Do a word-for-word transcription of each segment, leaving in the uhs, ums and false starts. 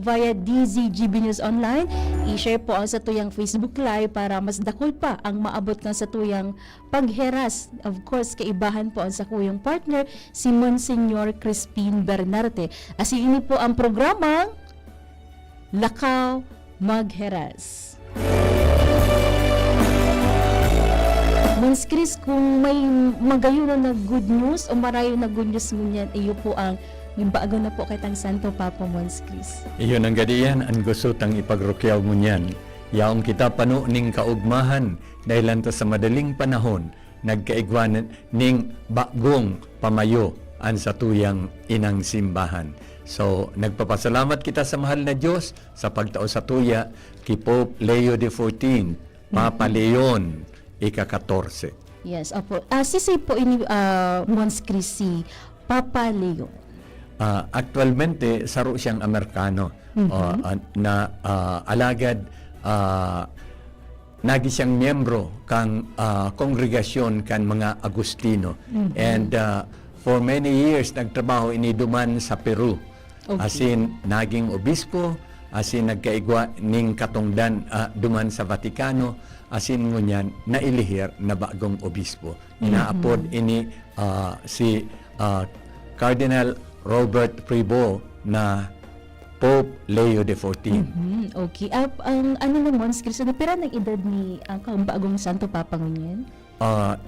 via D Z G B News Online. I-share po ang satuyang Facebook Live para mas dakul pa ang maabot kan satuyang pagheras. Of course, kaibahan po ang sakuyang partner, si Monsignor Crispin Bernarte. Asin ini po ang programang Lakaw Magheras. Mons Chris, kung may magayon na good news o marayo na good news ngunyan, iyo po ang may bago na po kitang Santo Papa, Mons Chris. Iyo nanggadi yan, an gusto tang ipagrukyaw ngunyan. Yaon kita pano ning kaugmahan, dahel ta sa madaling panahon, nagkaigwa nin bagong pamayo an satuyang inang simbahan. So, nagpapasalamat kita sa mahal na Diyos sa pagtao satuya ki Pope Leo the fourteenth, Papa Mhm. Leon ika-katorse. Yes, opo. Ah, sisay po ini, ah, Mons Chris, si Papa Leon? Ah, aktualmente, saro siyang Amerikano, Mhm. ah, ah, na, ah, alagad, ah, nagi siyang miyembro kan, ah, kongregasyon kan mga Agustino. Mhm. And, ah, for many years, nagtrabaho ini duman sa Peru. Okay. Asin naging obispo, asin nagkaigwa ning katongdan, ah, duman sa Vaticano, asin ngunyan nailihir na bagong obispo. Inaapod Mhm. ini, ah, si, ah, Cardinal Robert Prevost na Pope Leo the fourteenth. Mhm, okay. Ah, ang ano na, Mons Chris, ano, pira nang edad ni, ang bagong Santo Papa ngunyan? Ah,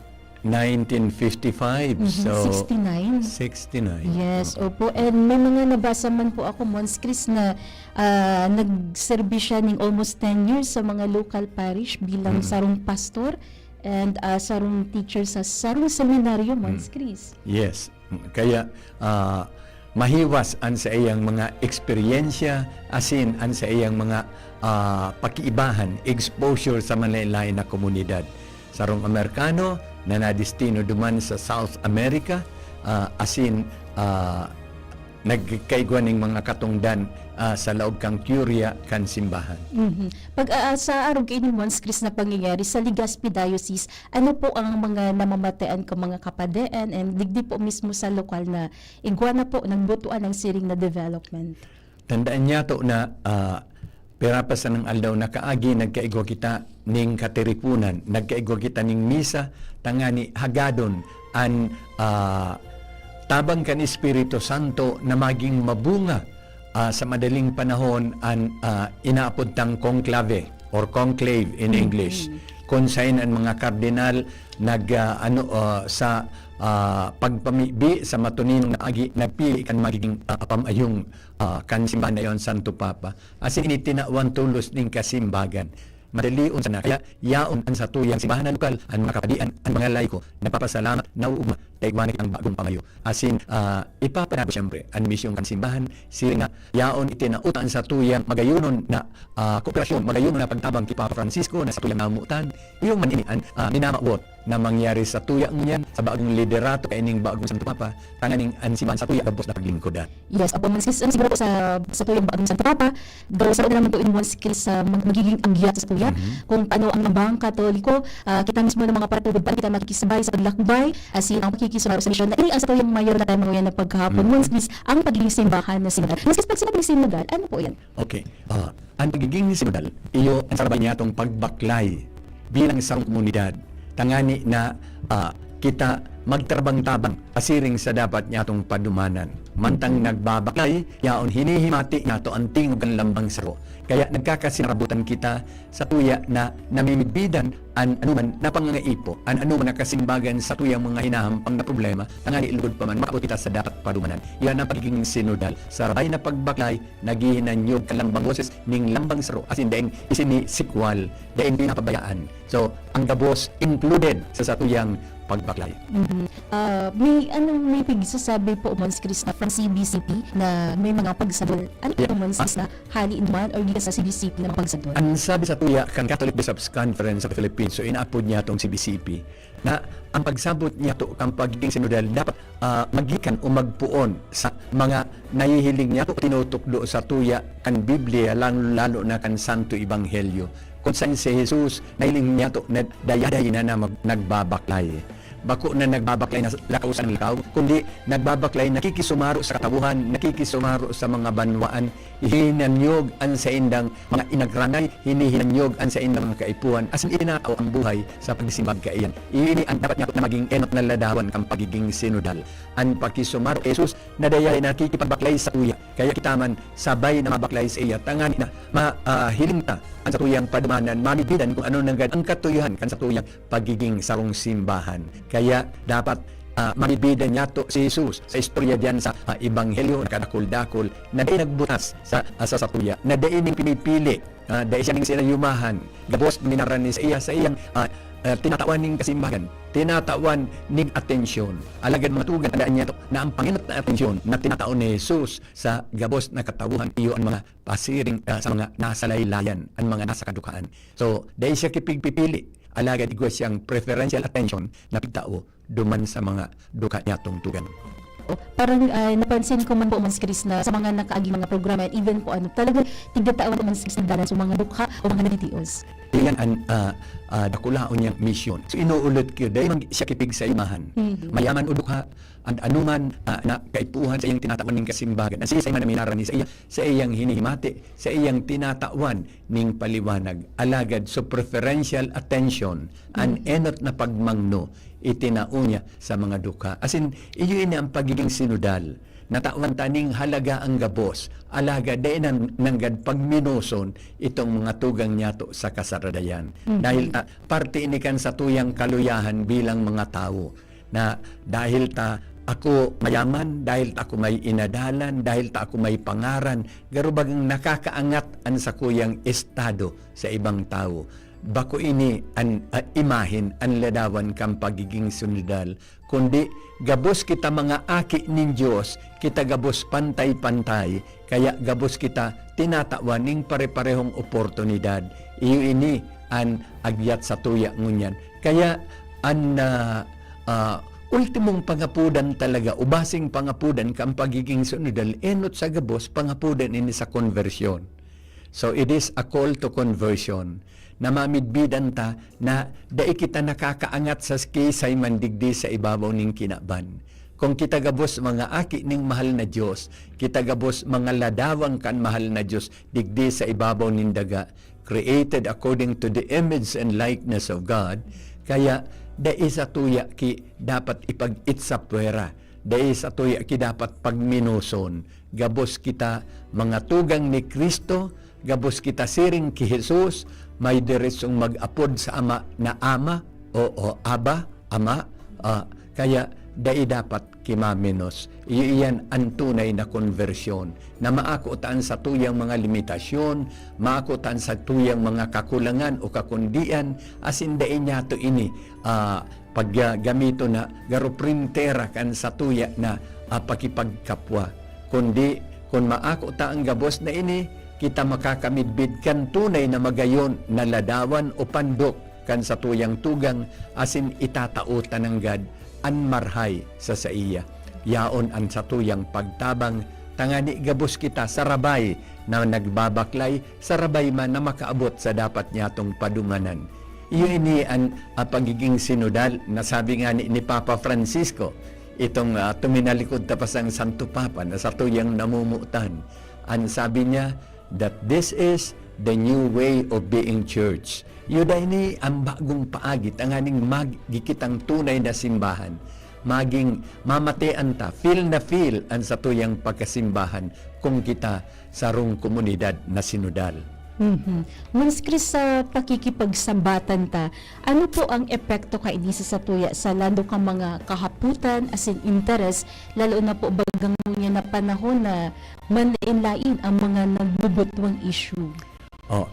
nineteen fifty-five, Mhm, so sixty-nine. Sixty-nine. Yes, Oo. opo. And may mga nabasa man po ako, Mons Chris, na, ah, nagserbi siya ning almost ten years sa mga local parish bilang Mm. sarong pastor and, ah, sarong teacher sa sarong seminaryo, Mons Mm. Chris. Yes. Kaya, ah, mahiwas an saiyang mga eksperyensya, asin an saiyang mga, ah, pakiibahan, exposure sa manlaen-laen na komunidad. Sarong Amerikano na nadestino duman sa South America, ah, asin, ah, nagkaigwa ning mga katongdan, ah, sa laog kan kurya kan simbahan. Mhm. Pag, ah, sa arog kaini, Mons Chris, na pangyayari sa Legazpi Diocese, ano po ang mga namamatean kan mga kapadean and digdi po mismo sa lokal na igwa na po nagbutuan ang siring na development? Tandaan niyato na, ah, pira pa sanang aldaw na kaagi, nagkaigwa kita ning katiriponan, nagkaigwa kita ning misa, tangani hagadon an, ah, tabang kan Espiritu Santo na maging mabunga, ah, sa madaling panahon an, ah, inaapod tang conclave or conclave in Mm, English, mm. kung saen an mga kardinal nag, ah, ano, ah, sa, ah, pagpamibi sa matuninong na agi, nagpili kan magiging, ah, pamayong, ah, kan simbahan na iyon, Santo Papa. Asin ini tinawan tolos nin kasimbagan. Madalion sana. Kaya yaon an satuyang simbahan na lokal, an mga kapadean, an mga laiko, nagpapasalamat, nauugma, ta igwa na kitang bagong pamayo. Asin, ah, ipapanago siyempre an misyon kan simbahan, siring na yaon itinao ta an satuyang magayonon na, ah, kooperasyon, magayonon na pagtabang ki Papa Francisco na satuyang namotan. Iyo man ini an, ah, minamawot na mangyari satuya ngunyan sa bagong liderato kaining bagong Santo Papa, tanganing an simbahan satuya gabos na paglingkodan. Yes, opo, Mons Chris, ang siguro po sa, satuyang bagong Santo Papa, daw saro na naman po in, Mons Chris, sa mag-, magiging agya sa satuya, Mhm. kung paano ang mga Katoliko, ah, kita mismo ng mga paratubod, paano kita makikisabay sa paglakbay, asin ang pakikisumaro sa misyon, na ini ang satuyang mayor na tema ngayon na pagkahapon, Mhm. Mons Chris, ang pagiging simbahan na sinodal. Mons Chris, pag sinabing sinodal, ano po yan? Okay. Ah, An pagiging sinodal, iyo an sarabay niyatong pagbaklay bilang sarong komunidad, tangani na, ah, kita magtabang-tabang pasiring sa dapat niyatong padumanan. Mantang nagbabaklay, yaon hinihimati niyato an tingog kan lambang saro. Kaya nagkakasinabutan kita satuya na namimidbidan an anoman na pangangaipo, an anoman na kasimbagan satuyang mga hinahampang na problema, tangani lugod pa man maabot kita sa dapat padumanan. Iyan ang pagiging sinodal, sarabay na pagbaklay, naghihinanyog kan lambang boses ning lambang saro, asin daing isinisikwal, daing pinapabayaan. So, ang gabos included sa satuyang pagbaklay. Mhm. Ah, may, anong may pigsasabi po, Mons Chris, na from C B C P na may mga pagsadol? Ano Yeah. po, Mons Chris, na hali naman or gikan sa C B C P na mga pagsadol? Ang sabi satuya kan Catholic Bishops' Conference sa Philippines, so inaapod niya tong C B C P, na ang pagsabot niyato kan pagiging sinodal dapat, ah, magikan o magpoon sa mga nahihiling niyato o tinutukdo satuya kan Biblia, lalo, lalo na kan Santo Ebanghelyo, kun saen si Jesus nahiling niyato na dayaday na, na mag-, nagbabaklay. Bako na nagbabaklay na lakaw sa lakaw, kundi nagbabaklay, nakikisumaro sa katawohan, nakikisumaro sa mga banwaan, hinanyog an saindang mga inagranay, hinihinanyog an saindang mga kaipuhan, asin itinatao ang buhay sa pagsimbag kaiyan. Iyo ini an dapat niyato na magin enot na ladawan kan pagigin sinodal. An pakisumaro ki Jesus na dai nakikipagbaklay satuya, kaya kita man sabay na mabaklay saiya, tangani na ma-, ah, hiling ta an satuyang padumanan, mamidbidan kun ano nanggad an katuyohan kan satuyang pagigin sarong simbahan. Kaya dapat, ah, mamidbidan niyato si Jesus sa istorya diyan sa, ah, Ebanghelyo na kadakul-dakul, na dai nagbutas sa, ah, sa satuya, na dai nin pinipili, ah, dai siya nin sinayumahan, gabos minara ni saiya, saiyang, ah, ah, tinatawan nin kasimbagan, tinatawan nin atensyon. Alagad mga tugang, tandaan niyato na ang pangenot na atensyon na tinatao ni Jesus sa gabos na katawohan, iyo an mga pasiring, ah, sa mga nasa laylayan, an mga nasa kadukhaan. So, dai siya kipigpipili, alagad igwa siyang preferential attention na pigtao duman sa mga dukha niyatong tugang. Oh, parang, ah, napansin ko man po, Mons Chris, na sa mga nakaaging mga programa, even po ano, talaga tigtatawan po, Mons Chris, ng dalan sa mga dukha o mga nagtitios. Iyan an, ah, ah, dakulaon niyang misyon. So, inuulit ko, dai man siya kipigsaimahan. Mhm. Mayaman o dukha, an anuman, ah, na kaipuhan sa iyang tinatawan nin kasimbagan. An siisay man na minara ni saiya, sa iyang hinihimati, sa iyang tinatawan ning paliwanag. Alagad, so preferential attention, an Mm. enot na pagmangno, itinao niya sa mga dukha. Asin, iyo ini ang pagigin sinodal. Natawan ta ning halaga ang gabos, alagad dai nan-, nanggad pagminoson itong mga tugang niyato sa kasaradayan. Mhm. Dahil ta, parte ini kan satuyang kaluyahan bilang mga tawo. Na dahil ta ako mayaman, dahil ta ako may inadalan, dahil ta ako may pangaran, garo bagang nakakaangat an sakuyang estado sa ibang tawo. Bako ini an, ah, imahen, an ladawan kan pagigin sinodal, kundi gabos kita mga aki nin Dios, kita gabos pantay-pantay, kaya gabos kita tinatawan ning pare-parehong oportunidad. Iyo ini an agyat satuya ngunyan. Kaya an, ah, ah, ultimong pangapodan talaga, o basing pangapodan kan pagigin sinodal, enot sa gabos, pangapodan ini sa konbersyon. So, it is a call to conversion, na mamidbidan ta na dai kita nakakaangat sa kiisay man digdi sa ibabaw nin kinaban. Kung kita gabos mga aki ning mahal na Dios, kita gabos mga ladawan kan mahal na Dios digdi sa ibabaw nin daga, created according to the image and likeness of God, kaya dai satuya ki dapat ipag-itsapwera, dai satuya ki dapat pagminoson. Gabos kita mga tugang ni Cristo, gabos kita siring ki Jesus, may deretsong mag-apod sa Ama na Ama, o, o Abba, Ama, ah, kaya dai dapat ki maminos. Iyo iyan an tunay na konbersyon, na maako ta an satuyang mga limitasyon, maako ta an satuyang mga kakulangan o kakundian, asin dai niyato ini, ah, pag, ah, gamiton na garo printera kan satuya na, ah, pakipagkapwa. Kundi, kun maako ta an gabos na ini, kita makakamidbid kan tunay na magayon na ladawan o pandok kan satuyang tugang, asin itatao ta nanggad an marhay sa saiya. Yaon an satuyang pagtabang, tangani gabos kita sarabay na nagbabaklay, sarabay man na makaabot sa dapat niyatong padumanan. Iyo ini an, ah, pagigin sinodal na sabi ngani ni Papa Francisco, itong, ah, tuminalikod ta pa sang Santo Papa na satuyang namomotan. An sabi niya, that this is the new way of being church. Iyo daa ini an bagong paagi tanganing magi kitang tunay na simbahan. Magin mamatean ta, feel na feel an satuyang pagkasimbahan kung kita sarong komunidad na sinodal. Mhm. Mons Chris, sa pakikipagsambatan ta, ano po ang epekto kaini sa satuya sa lado ka mga kahapotan asin interes, lalo na po bagang ngunyan na panahon na manlaen-laen ang mga nagbubutwang issue. Oh.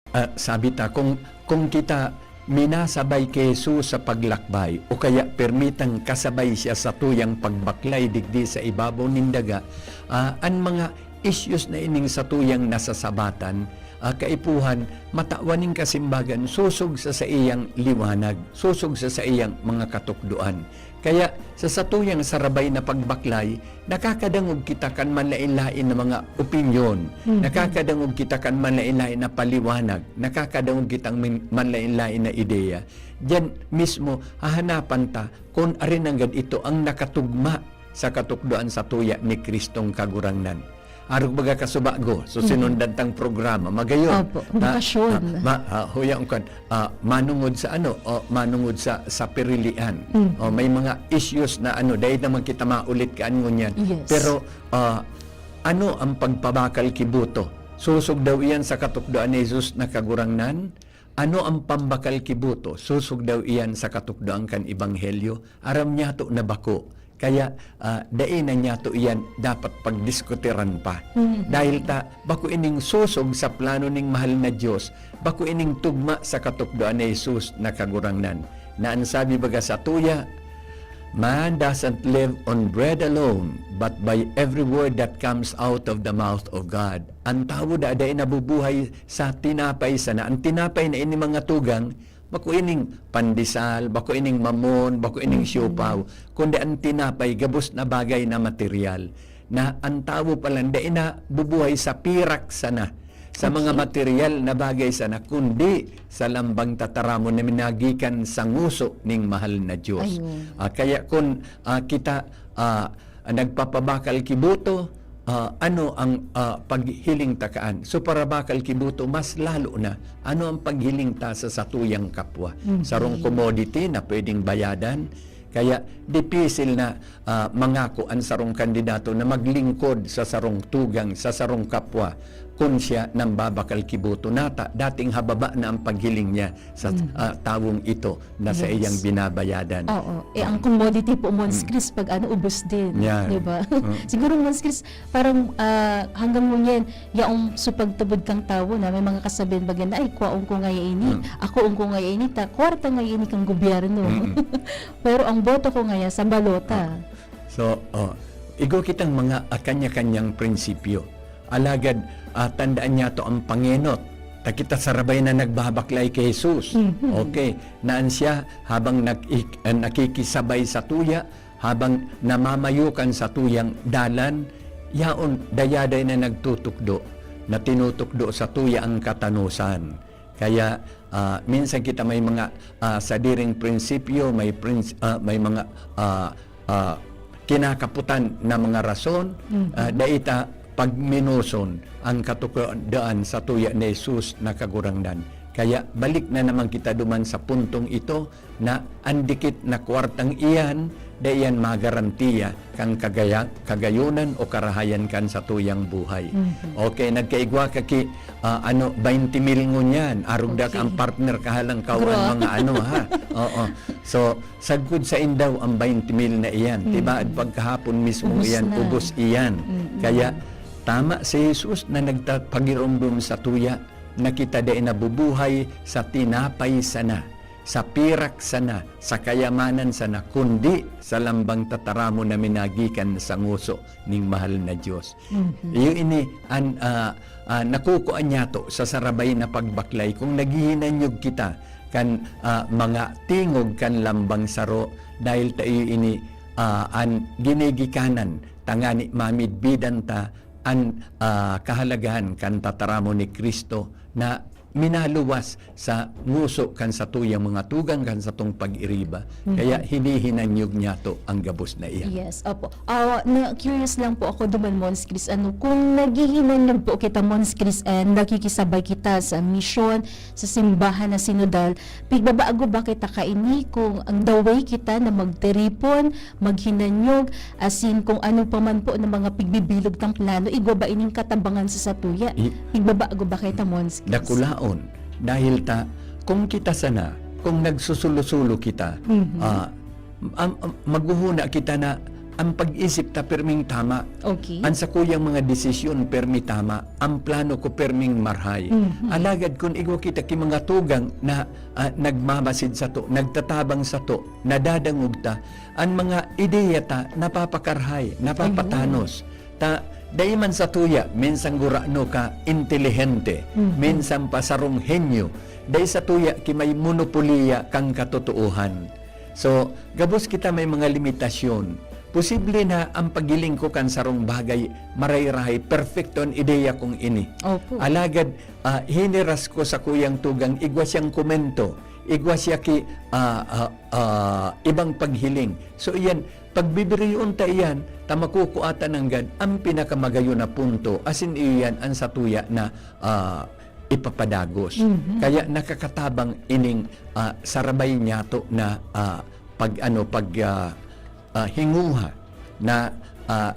Ah, sabi ta, kung, kung kita minasabay ki Jesus sa paglakbay, o kaya permitang kasabay siya satuyang pagbaklay digdi sa ibabaw nin daga, ah, an mga issues na ining satuyang nasasabatan, ah, kaipuhan, matawan nin kasimbagan, sosog sa saiyang liwanag, sosog sa saiyang mga katukdoan. Kaya, sa satuyang sarabay na pagbaklay, nakakadangog kita kan manlaen-laen na mga opinyon, Mhm. nakakadangog kita kan manlaen-laen na paliwanag, nakakadangog kitang min-, manlaen-laen na ideya. Diyan mismo, hahanapan ta kun arin nanggad ito ang nakatugma sa katukdoan satuya ni Kristong Kagurangnan. Arog baga kasubago, so Hmm. sinundan tang programa, magayon. Opo, Na, bokasyon. ah, ma-, ah, huya ang kan, ah, manungod sa ano, o manungod sa, sa pirilian. Hmm. O, may mga issues na ano, dahil naman kita maulit kaan ngunyan. Yes. Pero, ah, ano ang pagpabakal ki boto? Sosog daw iyan sa katukdoan ni Jesus na Kagurangnan? Ano ang pambakal ki boto? Sosog daw iyan sa katukdoan kan Ebanghelyo? Aram niyato na bako. Kaya, ah, dai na niyato iyan dapat pagdiskutiran pa. Mhm. Dahil ta, bako ining sosog sa plano ning mahal na Dios, bako ining tugma sa katukdoan ni Jesus na Kagurangnan, na an sabi baga satuya, "Man doesn't live on bread alone, but by every word that comes out of the mouth of God." An tawo da, dai nabubuhay sa tinapay sana. An tinapay na ini mga tugang, bako ining pandesal, bako ining mamon, bako ining Mm. siopaw, kundi an tinapay, gabos na bagay na material, na an tawo palan dai nabubuhay sa pirak sana, sa mga Okay. material na bagay sana, kundi sa lambang tataramon na minagikan sa ngoso ning mahal na Dios. Ayun. Ah, kaya kun, ah, kita, ah, nagpapabakal ki boto, ah, ano ang, ah, paghiling ta kaan? So, parabakal ki boto, mas lalo na, ano ang paghiling ta sa satuyang kapwa? Mhm. Sarong commodity na pwedeng bayadan, kaya dipisil na, ah, mangako an sarong kandidato na maglingkod sa sarong tugang, sa sarong kapwa, kun siya nambabakal ki boto. Nata, dating hababa na ang paghiling niya sa, Mm. ah, tawong ito na sa Yes. iyang binabayadan. Oo. Eh, ang Oo. commodity po, Mons Mm. Chris, pag ano, ubos din. Yan. Di ba? Mm. Siguro, Mons Chris, parang, ah, hanggang ngunyan, yaong sa pagtubod kang tawo na may mga kasabihan baga na, "Ay, kwaon ko ngaya ini, Mm. ako ang ko ngaya ini, ta, kwarta ngaya ini kang gobyerno." Mm. Pero ang boto ko ngaya sa balota. Ah. So, oh, igo kitang mga, ah, kanya-kanyang prinsipyo. Alagad, ah, tandaan niyato ang pangenot. Ta kita sarabay na nagbabaklay ki Jesus. Mhm. Okay, naan siya habang nag-, ik-, ah, nakikisabay satuya, habang namamayo kan satuyang dalan, yaon dayaday na nagtutukdo, na tinutukdo satuya ang katanosan. Kaya, ah, minsan kita may mga, ah, sadiring prinsipyo, may prins-, ah, may mga, ah, ah, kinakaputan na mga rason, Mhm. ah, dai ta pagminoson ang katukdoan satuya ni Jesus na Kagurangnan. Kaya balik na naman kita duman sa puntong ito na an dikit na kwartang iyan, dai iyan magarantiya kan kagaya-, kagayonan o karahayan kan satuyang buhay. Mhm. Okay, nagkaigwa ka ki, ah, ano, baynte mil ngunyan, arog da Okay. ang partner kahalang kawan Grabe. mga ano, ha? Oo. So, sagkod sa indaw ang baynte mil na iyan. Mm. Tibaad pagkahapon mismo Ubos iyan, na. ubos iyan. Mm. Kaya, tama si Jesus na nagta-, pagiromdom satuya na kita dai nabubuhay sa tinapay sana, sa pirak sana, sa kayamanan sana, kundi sa lambang tataramon na minagikan sa ngoso ning mahal na Dios. Mhm. Iyo ini an, ah, ah, nakukuan niyato sa sarabay na pagbaklay kung naghihinanyog kita kan, ah, mga tingog kan lambang saro, dahil ta iyo ini, ah, an ginigikanan tangani mamidbidan ta an, ah, kahalagahan kan tataramon ni Cristo na minaluwas sa ngoso kan satuyang mga tugang kan satong pag-iriba. Mhm. Kaya hinihinanyog niyato ang gabos na iyan. Yes, opo. Ah, na-curious lang po ako duman, Mons Chris, ano, kung naghihinanyog po kita, Mons Chris, and nakikisabay kita sa misyon, sa simbahan na sinodal, pigbabago ba kita kaini kung ang the way kita na magtiripon, maghinanyog, asin kung ano pa man po na mga pigbibilog tang plano, igwa ba ining katabangan sa satuya? I- Pigbabago ba kita, Mons Chris? Dakulaon. Dahil ta, kung kita sana, kung nagsusulo-sulo kita, Mhm. ah, am-, am-, maghuhuna kita na ang pag-isip ta pirming tama. Okay. Ang sakuyang mga desisyon pirmi tama. Ang plano ko pirming marhay. Mhm. Alagad kun igwa kita ki mga tugang na, ah, nagmamasid sato, nagtatabang sato, nadadangog ta, ang mga ideya ta napapakarhay, napapatanos. Ayun. Ta, dai man satuya, minsan gurano ka, intelihente, Mhm. minsan pa sarong henyo, dai satuya ki may monopolya kan katotoohan. So, gabos kita may mga limitasyon. Posible na ang paghiling ko kan sarong bagay, maray-rahay, perpekto an ideya kong ini. Opo. Alagad, ah, hiniras ko sakuyang tugang, igwa siyang komento, igwa siya ki, ah, ah, ah, ibang paghiling. So, iyan, pagbibiriyoon ta iyan, ta makukua ta nanggad ang pinakamagayon na punto, asin iyo yan ang satuya na, ah, ipapadagos. Mhm. Kaya nakakatabang ining, ah, sarabay niyato na, ah, pag, ano, pag, ah, ah, hinguha na, ah,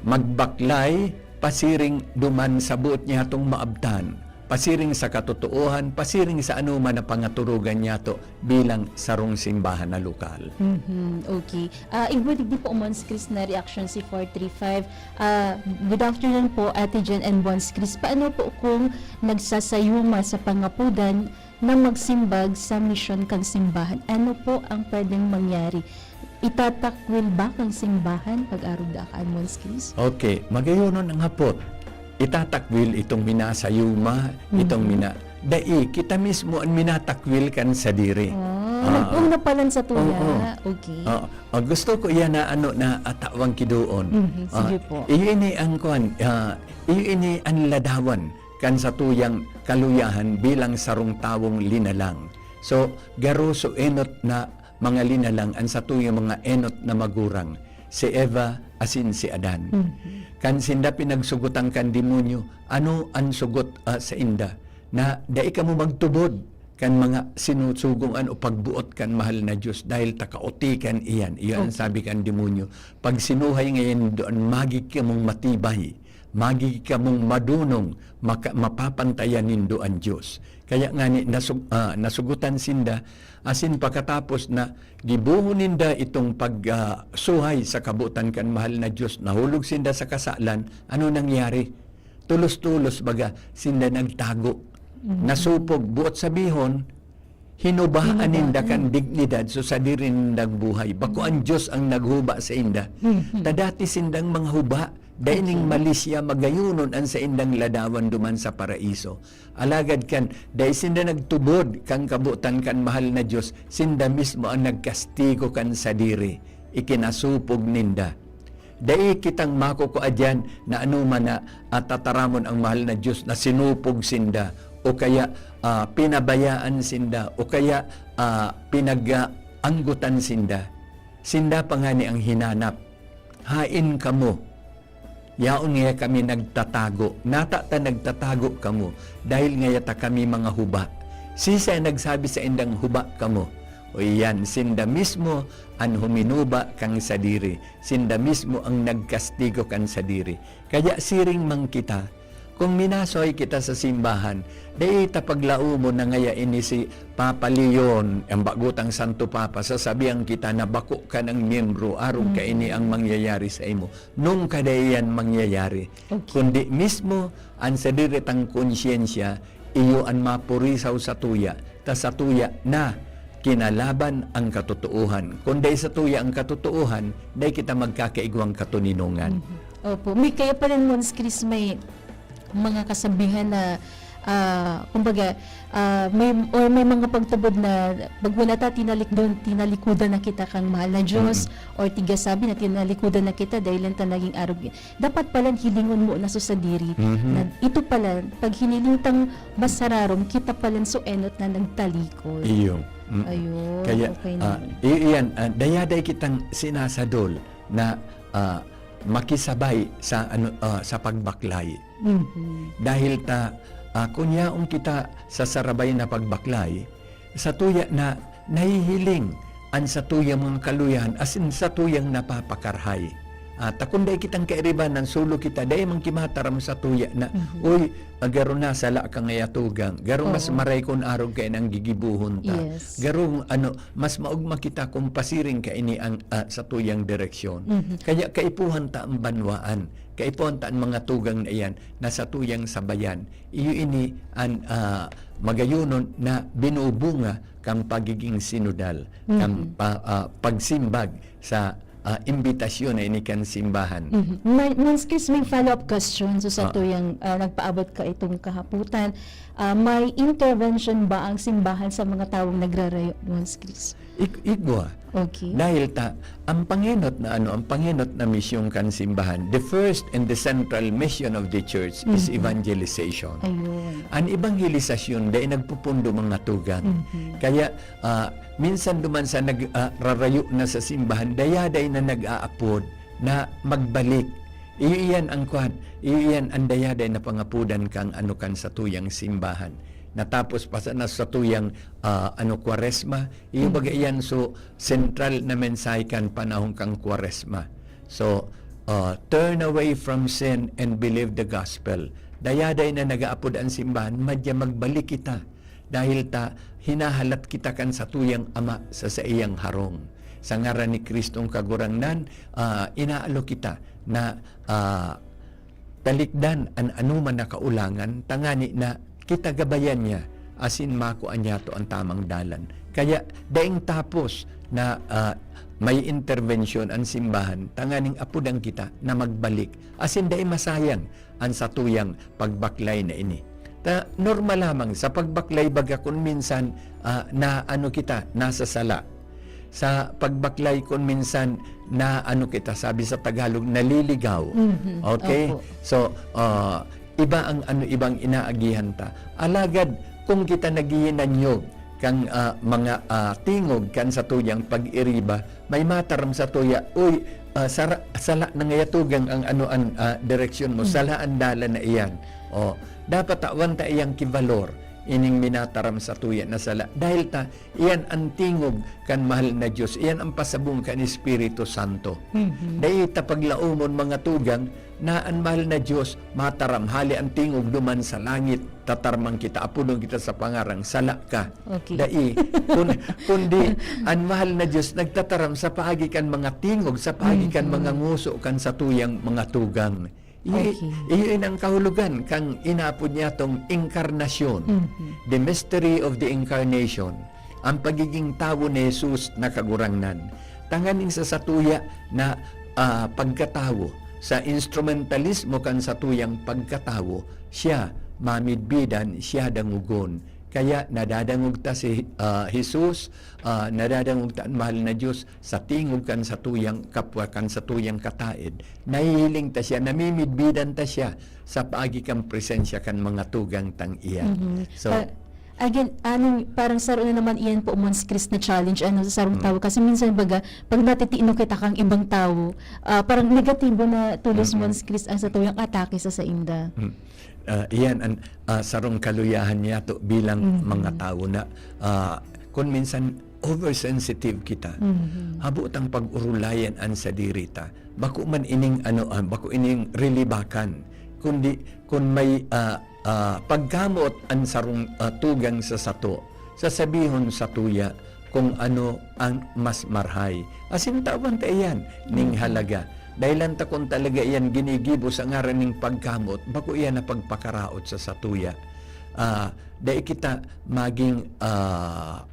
magbaklay pasiring duman sa boot niyatong maabtan, pasiring sa katotoohan, pasiring sa anoman na pangaturugan niyato bilang sarong simbahan na lokal. Mhm, okay. Ah, igwa digdi po, Mons Chris, na reaction si four three five. Ah, good afternoon po, Ate Jen and Mons Chris. Paano po kung nagsasayuma sa pangapodan na magsimbag sa misyon kan simbahan? Ano po ang pwedeng mangyari? Itatakwil ba kan simbahan pag-arog daa kan, Mons Chris? Okay, magayonon ang hapot. Itatakwil itong minasayuma, itong Mhm. mina-, dai, kita mismo an minatakwil kan sadiri. Ah, Ah, nag-una pa lang sa tuya. Oo. Okay. Ah, ah, gusto ko iyan na, ano, na atawan ki doon. Mhm, sige Ah, po. iyo ini ang kwan, ah, iyo ini an ladawan kan satuyang kaluyahan bilang sarong tawong linalang. So, garo so enot na mga linalang an satuyang mga enot na magurang, si Eva asin si Adan. Mhm. Kan sinda pinagsugotan kan demonyo, ano an sugot, ah, sainda? Na dai kamo magtubod kan mga sinusugo ngani o pagboot kan mahal na Dios, dahil ta kaotikan iyan. Iyan an Okay. sabi kan demonyo, "Pag sinuhay ngayan nindo an magi kamong matibay, magi kamong madonong, maka-, mapapantayan nindo an Dios." Kaya ngani nasug-, ah, nasugotan sinda, asin pakatapos na gibohon ninda itong pag, ah, suhay sa kabotan kan mahal na Dios, nahulog sinda sa kasalan, ano nangyari? Tulos-tulos baga sinda nagtago. Mm. Nasupog, buot sabihon, hinubaan Hinubaan. ninda kan dignidad so sadiri nindang buhay. Bako Mm. ang Dios ang naghuba sainda. Mm. Ta dati sindang mga huba, dai ning Okay. malisya, magayonon an saindang ladawan duman sa paraiso. Alagad kan dai sinda nagtubod kan kabotan kan mahal na Dios, sinda mismo ang nagkastigo kan sadiri, ikinasupog ninda. Dai kitang makukua diyan na anoman na, ah, tataramon ang mahal na Dios na sinupog sinda, o kaya, ah, pinabayaan sinda, o kaya, ah, pinag-, ah, anggotan sinda. Sinda pa ngani ang hinanap, "Haen kamo? Yaon ngaya kami nagtatago. Nata ta nagtatago kamo, dahil ngaya ta kami mga huba." Siisay an nagsabi saindang huba kamo? O iyan, sinda mismo an huminuba kan sadiri. Sinda mismo ang nagkastigo kan sadiri. Kaya siring man kita, kun minasuhay kita sa simbahan, dai ta paglaomon na ngaya ini si Papa Leon, ang bago tang Santo Papa, sasabihan kita na bako ka nang miyembro, arog kaini ang mangyayari sa imo. Nung kada iyan mangyayari, Okay. kundi mismo an sadiri tang konsyensya, iyo an mapurisaw satuya, ta satuya na kinalaban ang katotoohan. Kun dai satuya ang katotoohan, dai kita magkakaigwang katoninongan. Mhm. Opo. May kaya pa rin, Mons Chris, may mga kasabihan na, ah, kumbaga, ah, may, or may mga pagtubod na pag wala ta, tinalik-, doon, tinalikudan na kita kang mahal na Diyos, Mm-mm. or tiga sabi na tinalikudan na kita dahil lang ta naging arog. Dapat palan hilingon mo na so sadiri Mhm. na ito palan, pag hiniling tang masararom, kita palan so enot na nagtalikod. Iyo. Mm. Ayun, Kaya, okay ah, na. i-, iyan, ah, dayaday kitang sinasadol na, ah, makisabay sa, ano, ah, sa pagbaklay. Mhm. Dahil ta, ah, kun yaon kita sa sarabay na pagbaklay, satuya na nahihiling an satuyang mga kaluyahan, asin satuyang napapakarhay. Ah, ta kun dai kitang kairibanan, solo kita, dai man ki mataram sa tuya na, Mhm. "Uy, ah, garo na, sala ka ngaya tugang. Garo mas Oo. maray kun arog kaini an gigibohon ta. Yes. Garo, ano, mas maogma kita kun pasiring kaini ang, ah, satuyang direksyon." Mhm. Kaya kaipuhan ta an banwaan, kaipuhan ta an mga tugang na iyan na satuyang sabayan. Iyo ini an, ah, magayonon na binubunga kan pagiging sinodal, kan Mhm. pa-, ah, pagsimbag sa, ah, imbitasyon na ini kan simbahan. Mhm. May, Mons Chris, may follow-up question. So, sa Ah. tuyang, ah, nagpaabot ka itong kahaputan, ah, may intervention ba ang simbahan sa mga tawong nagrarayo, Mons Chris? Ik-, igwa. Okay. Dahil ta, ang pangenot na ano, ang pangenot na misyon kan simbahan, the first and the central mission of the church is Mhm. evangelization. Ayun. An evangelisasyon, dai nagpupundo mga tugang. Mhm. Kaya, ah, minsan duman sa nag-, ah, rarayo na sa simbahan, dayaday na nag-aapod na magbalik. Iyo iyan ang kwan, iyo iyan ang dayaday na pangapodan kang ano, kan satuyang simbahan. Natapos pa sa, na satuyang, ah, ano, Kwaresma, iyo Hmm. baga iyan, so, sentral na mensahe kan panahon kang Kwaresma. So, ah, "Turn away from sin and believe the gospel." Dayaday na nag-aapod an simbahan, madya magbalik kita. Dahil ta hinahalat kita kan satuyang Ama sa saiyang harong. Sa ngaran ni Kristong Kagurangnan, ah, inaalok kita na, ah, talikdan an anoman na kaulangan, tangani na kita gabayan niya, asin makua niyato an tamang dalan. Kaya daing tapos na, ah, may interbensyon an simbahan, tanganing apodan kita na magbalik, asin dai masayang an satuyang pagbaklay na ini. Ta, normal lamang sa pagbaklay, baga kun minsan, ah, na ano kita, nasa sala. Sa pagbaklay, kun minsan na ano kita, sabi sa Tagalog, naliligaw. Mhm. Okay? Opo. So, ah, iba ang ano, ibang inaagihan ta. Alagad, kung kita naghihinanyog kan, ah, mga, ah, tingog kan satuyang pag-iriba, may mataram sa tuya, "Uy, ah, sara-, sala na ngaya tugang ang ano, an, ah, direksyon mo, Hmm. sala an dalan na iyan." O, dapat tawan ta iyang kibalor ining minataram sa tuya na sala. Dahil ta, iyan an tingog kan mahal na Dios, iyan ang pasabong kan Espiritu Santo. Mhm. Dai ta paglaomon, mga tugang, na an mahal na Dios mataram hali an tingog duman sa langit, tatarman kita, apodon kita sa pangaran, "Sala ka." Okay. Dai, kun-, kundi an mahal na Dios nagtataram sa paagi kan mga tingog, sa paagi kan Mhm. mga ngoso kan satuyang mga tugang. Iyo, Okay. iyo ini ang kahulogan kan inaapod niyatong inkarnasyon, Mhm. the mystery of the incarnation, ang pagiging tawo ni Jesus na Kagurangnan. Tanganing sa satuya na, ah, pagkatawo, sa instrumentalismo kan satuyang pagkatawo, siya mamidbidan, siya dangogon. Kaya nadadangog ta si, ah, Jesus, ah, nadadangog ta an mahal na Dios sa tingog kan satuyang kapwa, kan satuyang kataed. Nahihiling ta siya, namimidbidan ta siya sa paagi kan presensya kan mga tugang tang iyan. Mhm. So, Pa-, again, ano, parang saro na naman iyan po, Mons Chris, na challenge, ano, sa sarong Mm. tawo. Kasi minsan, baga, pag natitino kita kang ibang tawo, ah, parang negatibo na tulos, Mhm. Mons Chris, ang satuyang atake sa sainda. Mm. Ah, iyan an, ah, sarong kaluyahan niyato bilang Mhm. mga tawo na, ah, kun minsan oversensitive kita. Mhm. Habo tang pag-orolayan an sadiri ta. Bako man ining ano, ah, bako ining relibakan, kundi kun may, ah, ah, pagkamoot an sarong, ah, tugang sa sato, sasabihon satuya, kun ano an mas marhay. Asin tawan ta iyan ning Mhm. halaga. Dahelan ta kun talaga iyan ginigibo sa ngaran ning pagkamoot, bako iyan na pagpakaraot sa satuya. Ah, dai kita maging, ah,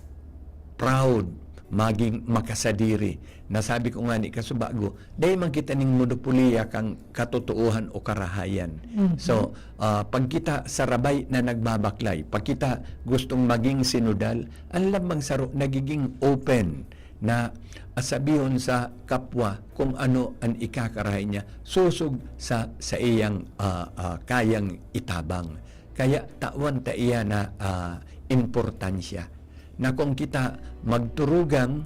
proud, maging makasadiri. Nasabi ko ngani kasubago, dai man kita ning monopoliya kan katotoohan o karahayan. Mhm. So, ah, pag kita sarabay na nagbabaklay, pag kita gustong maging sinodal, an lambang saro nagiging open na, ah, sabihon sa kapwa kung ano an ikakarahay niya, sosog sa saiyang, ah, ah, kayang itabang. Kaya tawan ta iyan na, ah, importansya. Na kung kita magturugang,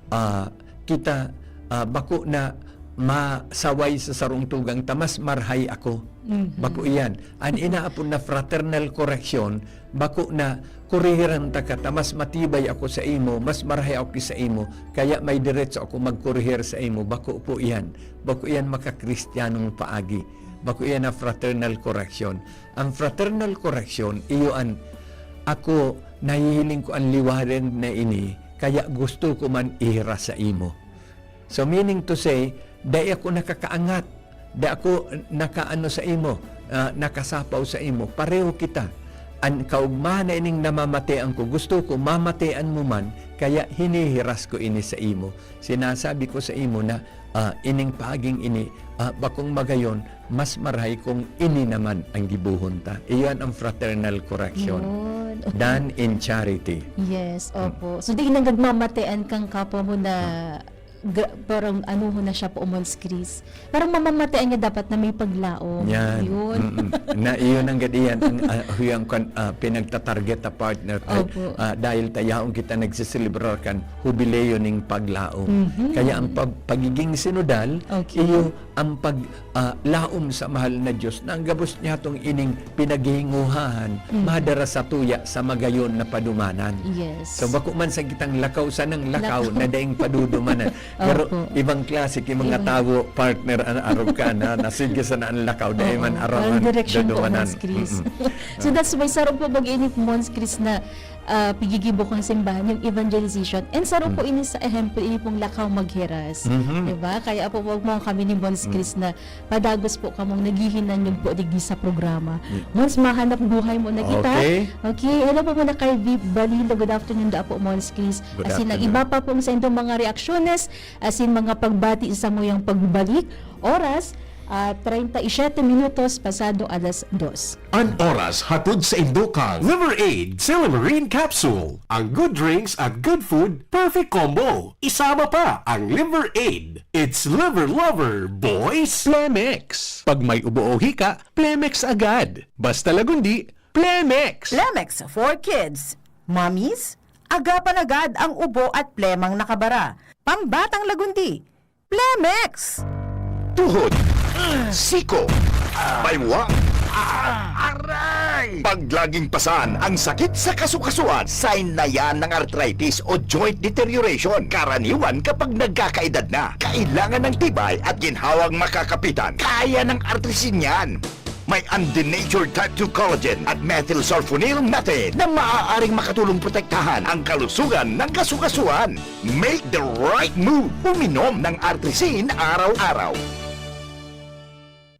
ah, kita, ah, bako na, masaway sa sarong tugang ta mas marahay ako. Mhm. Bako iyan. An inaapod na fraternal correction, bako na korihiran ta ka ta mas matibay ako sa imo, mas marahay ako ki sa imo, kaya may diretso ako magkorihir sa imo. Bako po iyan. Bako iyan makakristyanong paagi. Bako iyan na fraternal correction. Ang fraternal correction, iyo an, "Ako, nahihiling ko an liwanag na ini, kaya gusto ko man ihiras sa imo." So, meaning to say, dai ako nakakaangat, dai ako nakaano sa imo, ah, nakasapaw sa imo. Pareho kita. An kaugmahan na ining namamatean ko, gusto ko mamatean mo man, kaya hinihiras ko ini sa imo. Sinasabi ko sa imo na, ah, ining paaging ini, ah, bakong magayon, mas marahay kung ini naman ang gibohon ta. Iyan ang fraternal correction. Yun. Done in charity. Yes, Hmm. opo. So, di nang nagmamatean kang kapwa mo na Hmm. ga-, parang ano ho na siya po, Mons Chris. Parang mamamatean niya dapat na may paglaom. Yan. Yun. Mm-mm. Na iyon ang gadiyan, ang, ah, huyang kan, ah, pinagtatarget na partner. Ay, Opo. ah, dahil tayaon kita nagsiselebrar kan hubileo ning paglaom. Mhm. Kaya ang pag-, pagiging sinodal, Okay. iyo ang pag, ah, laom sa mahal na Diyos na ang gabos niya tong ining pinaghihinguhahan, Mhm. madara sa tuya sa magayon na padumanan. Yes. So, bako man sa kitang lakaw, sanang lakaw Lakaw. na daing padudumanan. Pero Opo. ibang klase, yung mga Ibang tawo, partner, an-, arog ka na, na sige sana ang lakaw, dahil Oo. man Parang araman, direksyon po, dudumanan. Mons Chris. Mm-mm. So, Ah. that's why, sarong po mag-init, Mons Chris, na, ah, pigigibo kang simbahan, yung evangelization. And sarong po Mm. ini sa ehemplo, ini pong lakaw maghiras. Mhm. Diba? Kaya po, wag mo kami ni Mons Mm. Chris na padagos po kamong naghihinanyog po digdi sa programa. Mm. Mons, mahanap buhay mo na kita. Okay. Okay. Hello po muna kay Viv Balilo. Good afternoon da po, Mons Chris. Good Asin ang afternoon. iba pa pong sa indong mga reaksyones, asin mga pagbati sa samuyang pagbalik. Oras, ah, treinta y siete minutos pasado alas dos. An oras hatod sa indo kan Liver Aid Silymarin Capsule, ang good drinks at good food, perfect combo. Isama pa ang Liver Aid. It's Liver Lover, boys! Plemex. Pag may ubo o hika, Plemex agad. Basta Lagundi, Plemex! Plemex for kids. Mommies, agapan agad ang ubo at plemang nakabara. Pambatang Lagundi, Plemex! Tuhod, siko, baywang, aray! Pag laging pasan ang sakit sa kasukasuan, sign na yan ng arthritis o joint deterioration. Karaniwan kapag nagkakaedad na, kailangan ng tibay at ginhawang makakapitan. Kaya ng Artrisin yan. May undenatured type two collagen at methylsulfonyl methane na maaaring makatulong protektahan ang kalusugan ng kasukasuan. Make the right move. Uminom ng Artrisin araw-araw.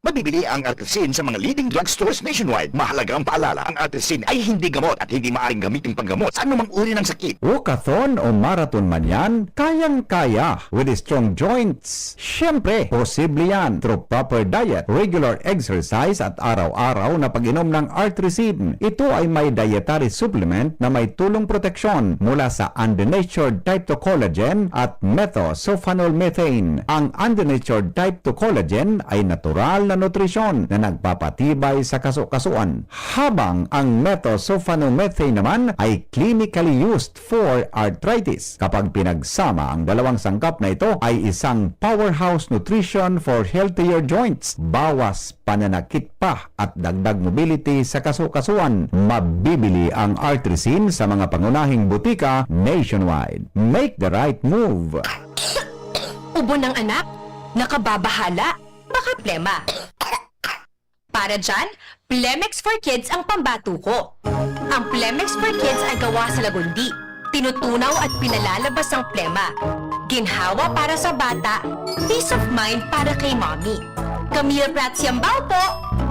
Mabibili ang Artrisin sa mga leading drugstores nationwide. Mahalagang paalala, ang Artrisin ay hindi gamot at hindi maaaring gamitin panggamot sa anumang uri ng sakit. Walkathon o marathon man yan, kayang-kaya with strong joints. Siyempre, posible yan through proper diet, regular exercise at araw-araw na pag-inom ng Artrisin. Ito ay may dietary supplement na may tulong proteksyon mula sa undenatured type two collagen at methosulfonol methane. Ang undenatured type two collagen ay natural na nutrisyon na nagpapatibay sa kasukasuan, habang ang methosulfonol methane naman ay clinically used for arthritis. Kapag pinagsama, ang dalawang sangkap na ito ay isang powerhouse nutrition for healthier joints. Bawas pananakit pa at dagdag mobility sa kasukasuan. Mabibili ang Artrisin sa mga pangunahing butika nationwide. Make the right move! Ubo ng anak? Nakababahala? Baka plema. Para dyan, Plemex for Kids ang pambato ko. Ang Plemex for Kids ay gawa sa Lagundi. Tinutunaw at pinalalabas ang plema. Ginhawa para sa bata, peace of mind para kay mommy. Camille Prats Yambao po,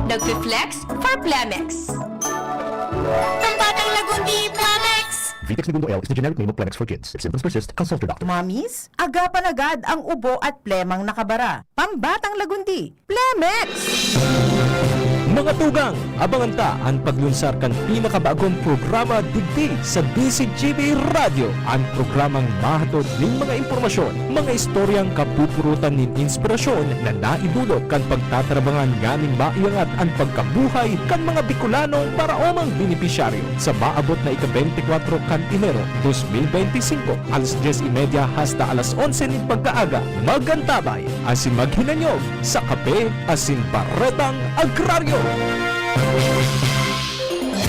nagfi-flex for Plemex. Pambatang Lagundi, Plemex! Vitex Negundo L is the generic name of Plemex for Kids. If symptoms persist, consult your doctor. Mommies, agapan agad ang ubo at plemang nakabara. Pambatang Lagundi, Plemex! Mga tugang, abangan ta an paglunsar kan pinakabagong programa digdi sa D Z G B Radyo, an programang mahatod nin mga impormasyon, mga istoryang kapupurutan nin inspirasyon na naidulot kan pagtatarabangan nganing maiangat an pagkabuhay kan mga Bicolanong paraomang benepisyaryo. Sa maabot na ika-beintikwatro kan Enero dos mil beintisinko, alas dyes y media hasta alas onse nin pagkaaga, mag-antabay asin maghinanyog sa Kape asin Baretang Agraryo.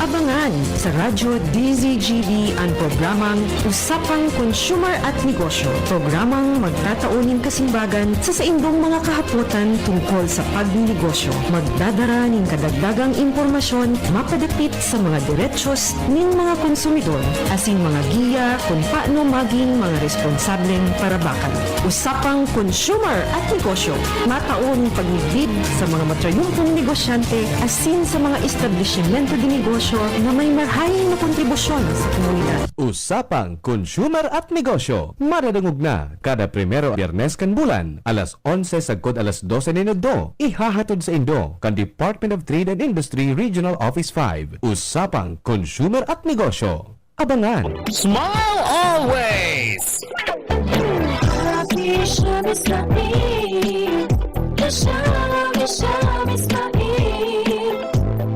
Abangan sa Radyo D Z G B an programang Usapang Consumer at Negosyo, programang magtatao nin kasimbagan sa saindong mga kahapotan tungkol sa pagnenegosyo. Magdadara nin kadagdagang impormasyon mapadapit sa mga derechos nin mga konsumidor asin mga giya kun paano magin mga responsableng parabakal. Usapang Consumer at Negosyo, mataon pagmidbid sa mga matrayumpong negosyante asin sa mga establisimyento de negosyo na may marahay na kontribusyon sa komunidad. Usapang Consumer at Negosyo, madadangog na kada primero Biyernes kan bulan, alas onse sagkod alas dose nin udto. Ihahatod saindo kan Department of Trade and Industry Regional Office five. Usapang Consumer at Negosyo. Abangan! Smile always! Happy Shami Smile. Shami, Shami Smile.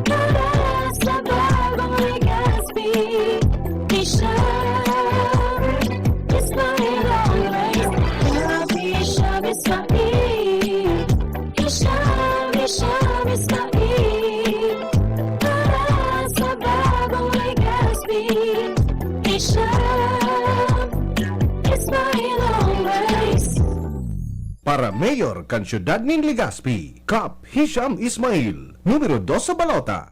Para sa bagong Legazpi. Hisham Ismail always. Happy Shami Smile. Hisham, Hisham Ismail. Para sa bagong Legazpi. Hisham Ismail always. Para mayor kan siyudad nin Legazpi, Kap Hisham Ismail, numero dos sa balota.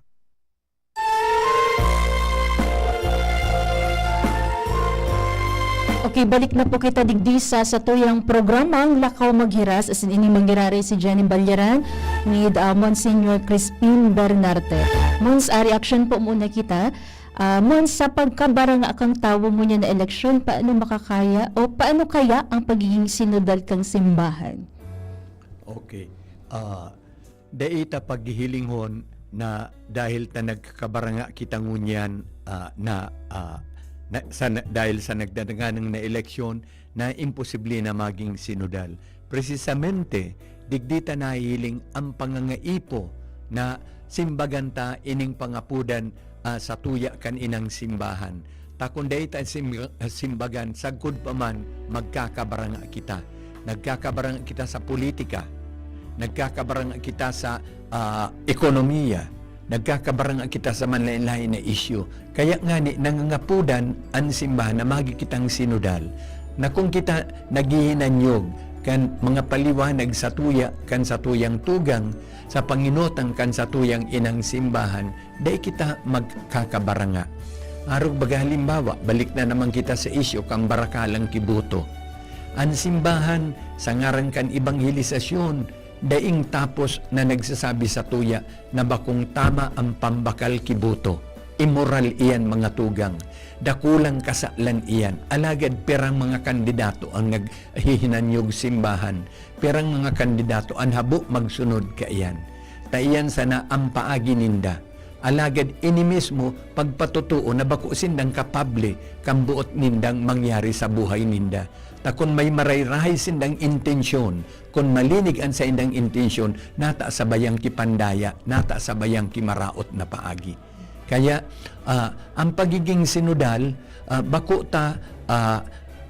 Okay, balik na po kita digdi sa satuyang programang Lakaw Maghiras, asin ini manggiraray si Jenny Balyaran with, ah, Monsignor Crispin Bernarte. Mons, ah, reaksyon po muna kita. Ah, Mons, sa pagkabaranga kan tawo ngunyan na eleksyon, paano makakaya o paano kaya ang pagiging sinodal kan simbahan? Okay. Ah, dai ta paghihilinghon na dahil ta nagkakabaranga kita ngunyan, ah, na, ah, na, sa na, dahil sa nagdadanganang na eleksyon, na imposible na maging sinodal. Presisamente, digdi ta nahihiling an pangangaipo na simbagan ta ining pangapodan, ah, satuya kan inang simbahan. Ta kun dai ta sim-, simbagan, sagkod pa man magkakabaranga kita. Nagkakabaranga kita sa politika. Nagkakabaranga kita sa, ah, ekonomiya. Nagkakabaranga kita sa manlaen-laen na isyu. Kaya ngani, nangangapodan an simbahan na magi kitang sinodal, na kun kita naghihinanyog kan mga paliwanag satuya kan satuyang tugang, sa panginotang kan satuyang inang simbahan, dai kita magkakabaranga. Arog baga halimbawa, balik na naman kita sa isyu kan barakalang kiboto. An simbahan, sa ngaran kan ebanghelisasyon, daing tapos na nagsasabi satuya na bakong tama an pambakal ki boto. Imoral iyan, mga tugang. Dakulang kasalan iyan. Alagad pirang mga kandidato ang naghihinanyog simbahan. Pirang mga kandidato an habo magsunod kaiyan. Ta iyan sana an paagi ninda. Alagad ini mismo pagpatotoo na bako sindang kapable kan boot nindang mangyari sa buhay ninda. Ta kun may marahay-rahay sindang intensyon, kun malinig an saindang intensyon, nata sa bayang ki pandaya, nata sa bayang ki maraot na paagi. Kaya, ah, ang pagiging sinodal, ah, bako ta, ah,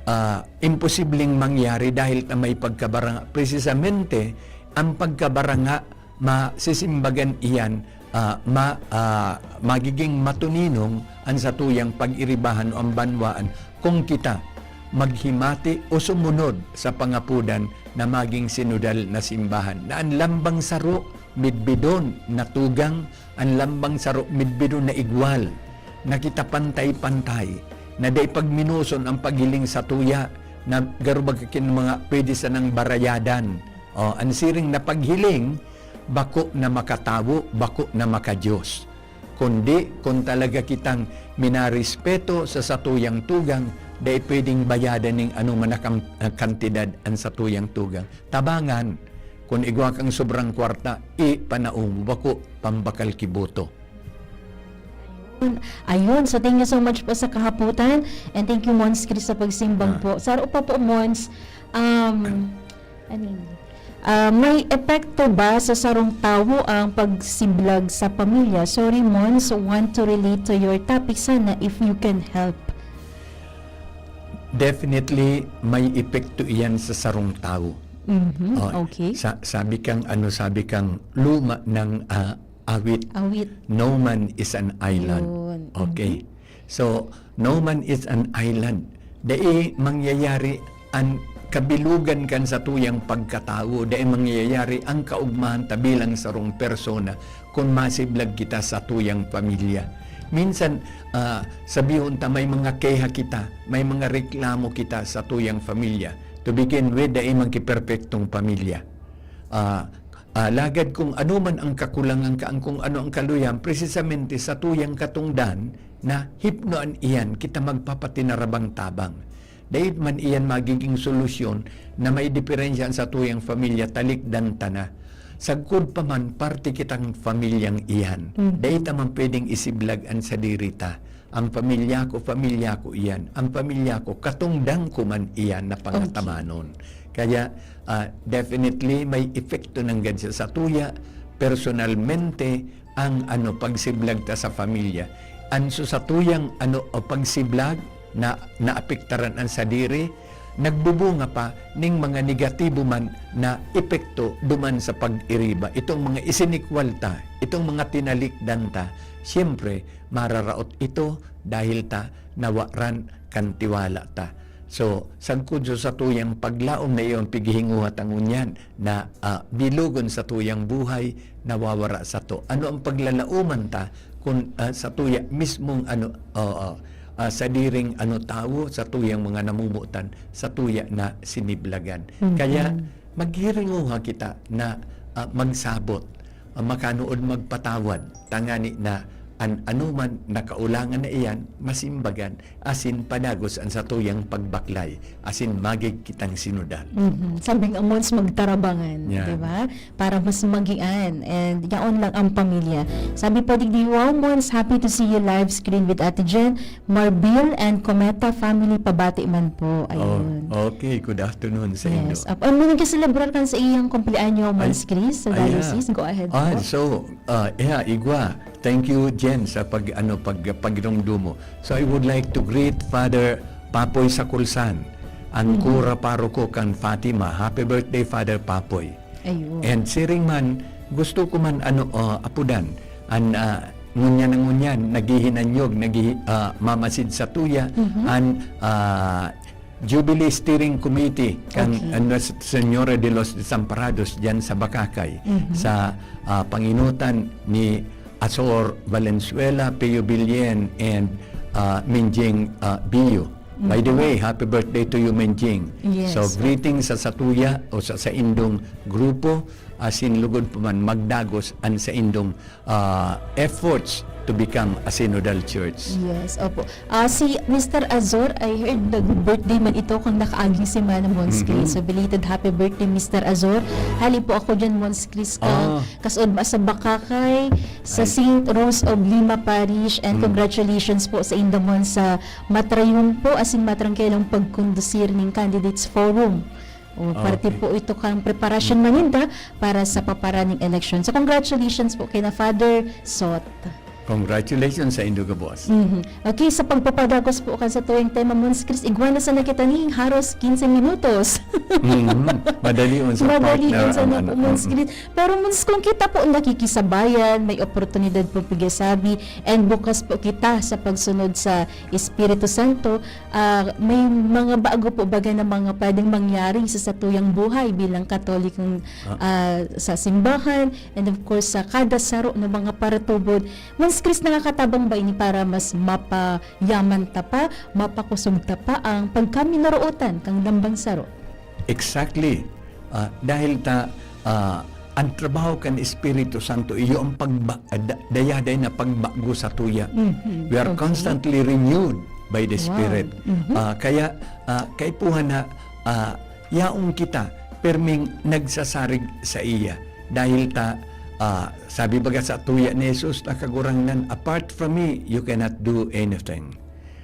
ah, imposibleng mangyari dahil ta may pagkabaranga. Presisamente, ang pagkabaranga, masisimbagan iyan, ah, ma-, ah, magiging matuninong an satuyang pag-iribahan o ang banwaan kung kita maghimati o sumunod sa pangapodan na maging sinodal na simbahan, na an lambang saro midbidon na tugang, an lambang saro midbidon na igwal, na kita pantay-pantay, na dai pagminoson ang paghiling satuya, na garo baga kin mga pwede sanang barayadan. O, an siring na paghiling, bako na makatawo, bako na maka-Diyos. Kundi, kun talaga kitang minarespeto sa satuyang tugang, dai pwedeng bayadan ning anoman na kam-, kantidad an satuyang tugang. Tabangan, Kun igwa kang sobrang kwarta, ipanao mo, bako pambakal ki boto. Ayun. So thank you so much po sa kahapotan. And thank you, Mons Chris, sa pagsimbag Ah. po. Sa upa po, Mons, um, ano yun? Ah, may epekto ba sa sarong tawo ang pagsiblag sa pamilya? Sorry, Mons, want to relate to your topic. Sana if you can help. Definitely, may epekto iyan sa sarong tawo. Mhm, Oh, okay. sa-, sabi kang, ano, sabi kang luma ng, ah, awit. Awit. No man is an island. Yun. Okay. Mhm. So, no man is an island. Dai mangyayari an kabilugan kan satuyang pagkatawo, dai mangyayari ang kaugmahan ta bilang sarong persona kun masiblag kita sa tuyang pamilya. Minsan, ah, sabihon ta may mga keha kita, may mga reklamo kita sa tuyang pamilya. To begin with, dai man ki perpektong pamilya. Ah, ah, lagad kung ano man ang kakulangan ka, ang kung ano ang kaluyahan, presisamente sa tuyang katongdan na hipnoan iyan kita magpapatinarabang-tabang. Dai man iyan magiging solusyon na may diferensya sa tuyang pamilya, talikdan ta na. Sagkod pa man, parte kitang pamilyang iyan. Mhm. Dai ta man pwedeng isiblag an sadiri ta. Ang pamilya ko, pamilya ko iyan. Ang pamilya ko, katongdan ko man iyan na Okay. pangatamanon. Kaya, ah, definitely, may epekto nanggad siya sa tuya, personalmente, ang, ano, pagsiblag ta sa pamilya. An so satuyang, ano, o pagsiblag na naapektaran an sadiri, nagbubunga pa ning mga negatibo man na epekto duman sa pag-iriba. Itong mga isinikwal ta, itong mga tinalikdan ta, siyempre, mararaot ito dahil ta nawaran kan tiwala ta. So, sagkod sa satuyang paglaom na iyon, pighihinguha ta ngunyan na, ah, bilogon sa tuyang buhay, nawawara sato. Ano ang paglalaoman ta kun, ah, sa tuya mismong ano, oo, ah, sadiring ano, tawo, sa tuyang mga namomotan, sa tuya na siniblagan? Mhm. Kaya maghiringuha kita na, ah, magsabot, ah, makanood magpatawad, tangani na an anoman na kaulangan na iyan, masimbagan, asin padagos an satuyang pagbaklay, asin magig kitang sinudal. Mhm. Sabi nga, Mons, magtarabangan, Yan. di ba? Para mas magian, and yaon lang ang pamilya. Sabi po digdi, "Wow, Mons, happy to see you live screen with Ate Jen, Marbil, and Cometa family, pabati man po." Ayun. Oh, okay, good afternoon sa inyo. Yes. Ap-, ano nagkaselebrar kan sa iyang kumpleanyo, Ay, Mons Chris, sa ay, yeah. diocese? Go ahead Ah, po. so, ah, yeah, igwa. Thank you, Jen, sa pag, ano, pag, pagdumdumo. So, I would like to greet Father Papoy Sakulsan, ang Mhm. kura paroko kan Fatima. Happy birthday, Father Papoy. Ayun. And siring man, gusto ko man, ano, ah, apudan, an, ah, ngunyan na ngunyan, naghihinanyog, naghi-, ah, mamasid sa tuya, Mhm. an, ah, Jubilee Steering Committee kan, Okay. ah, Nuestra Señora de los Desamparados diyan sa Bacacay, Mhm. sa, ah, panginutan ni Azor Valenzuela, Pio Billen, and, ah, Minjing, ah, Bio. By the Mhm. way, happy birthday to you, Minjing. Yes. So, greetings sa satuya o sa saindong grupo, asin lugod pa man magdagos an saindong, ah, efforts to become a synodal church. Yes, opo. Ah, si Mister Azor, I heard nag-birthday man ito kung nakaaging semana, Mons Chris. Mhm. So, belated happy birthday, Mister Azor. Hali po ako dyan, Mons Chris, ka Ah. Kasod ba sa Bacacay, sa Ay. Saint Rose of Lima Parish, and Mm. congratulations po sa inda man sa matrayon po asin matrangkilong pagkondusir ning Candidates Forum. O, parte Okay. po ito kang preparasyon Mm. maninda para sa paparan ning eleksyon. So, congratulations po kay na Father Sot. Congratulations sa indo gabos. Mhm. Okay, sa pagpapadagos po kan sa tuwing tema, Mons Chris, igwa na sana kita ni haros quince minutos. Mhm. Madali on sa Madali partner on sa ang na ano, po, Mons mm. Chris. Pero, Mons, kung kita po nakikisabayan, may oportunidad po pigasabi, and bukas po kita sa pagsunod sa Espiritu Santo, ah, may mga bago po baga na mga pwedeng mangyari sa satuyang buhay bilang Katolikong, Ah. ah, sa simbahan, and of course, sa kada saro ng mga paratubod. Mons Chris, nakakatabang ba ini para mas mapayaman ta pa, mapakosog ta pa ang pagkaminorootan kan lambang saro? Exactly. Ah, dahil ta, ah, ang trabaho kan Espiritu Santo, iyo ang pagba-, ah, da-, dayaday na pagbago sa tuya. Mhm. We are Okay. constantly renewed by the Wow. Spirit. Mhm. Ah, kaya, ah, kaipuhan na, ah, yaon kita perming nagsasarig saiya. Dahil ta, ah, sabi baga sa tuya ni Jesus na, "Kagurangnan, apart from me, you cannot do anything."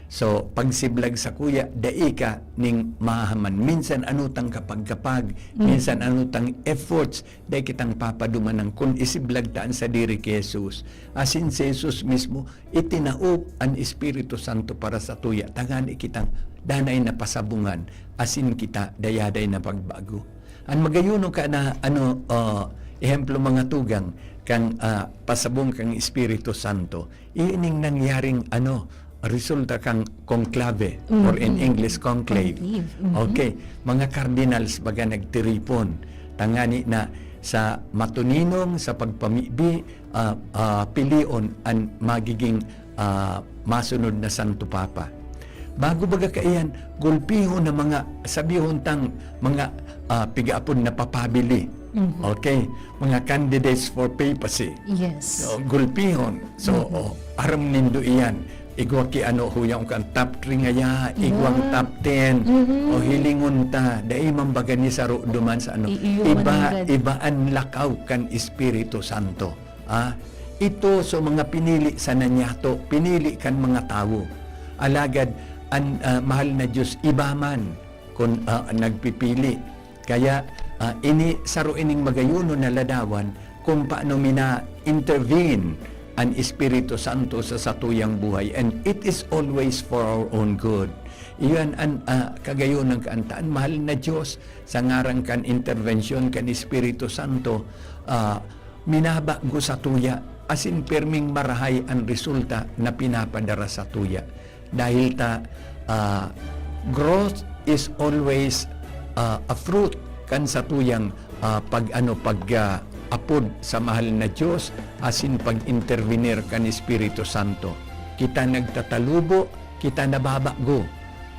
So, pagsiblag sakuya, dai ka ning mahaman. Minsan ano tang kapag-kapag, Mm. minsan ano tang efforts, dai kitang papadumanan kun isiblag ta an sadiri ki Jesus. Asin si Jesus mismo, itinao an Espiritu Santo para sa tuya, tangani kitang danay na pasabungan, asin kita dayaday na pagbago. An magayon ka na, ano, ah, ehemplo, mga tugang, kan, ah, pasabong kan Espiritu Santo, ining nangyaring, ano, resulta kan conclave, or in Mhm. English, conclave. Conclave. Mhm. Okay, mga cardinals baga nagtiripon. Tangani na sa matuninong, sa pagpamibi, ah, ah, pilion an magiging, ah, masunod na Santo Papa. Bago baga kaiyan, gulpihon na mga, sabihon tang mga, ah, pigaapod na papabili. Mhm. Okay? Mga candidates for papacy. Yes. So, gulpihon. So, Mhm. oh, aram nindo iyan. Igwa ki ano, huya kan top three ngaya, igwang Wow. top ten. Mhm. O hilingon ta, dai man baga ni saro duman sa ano. I-, iyo man Iba, ang gad- iba an lakaw kan Espiritu Santo. Ah, ito so mga pinili sana niyato, pinili kan mga tawo. Alagad an, ah, mahal na Dios iba man kun, ah, nagpipili. Kaya, ah, ini saro ining magayonon na ladawan kung paano mina-intervene an Espiritu Santo sa satuyang buhay, and it is always for our own good. Iyan an, ah, kagayonan kan ta an mahal na Dios sa ngaran kan interbensyon kan Espiritu Santo, ah, minabago satuya, asin pirming marahay an resulta na pinapadara satuya. Dahil ta, ah, growth is always, ah, a fruit kan satuyang, ah, pag-ano, pag, ah, apod sa mahal na Dios asin pag-intervenir kan Espiritu Santo. Kita nagtatalubo, kita nababago,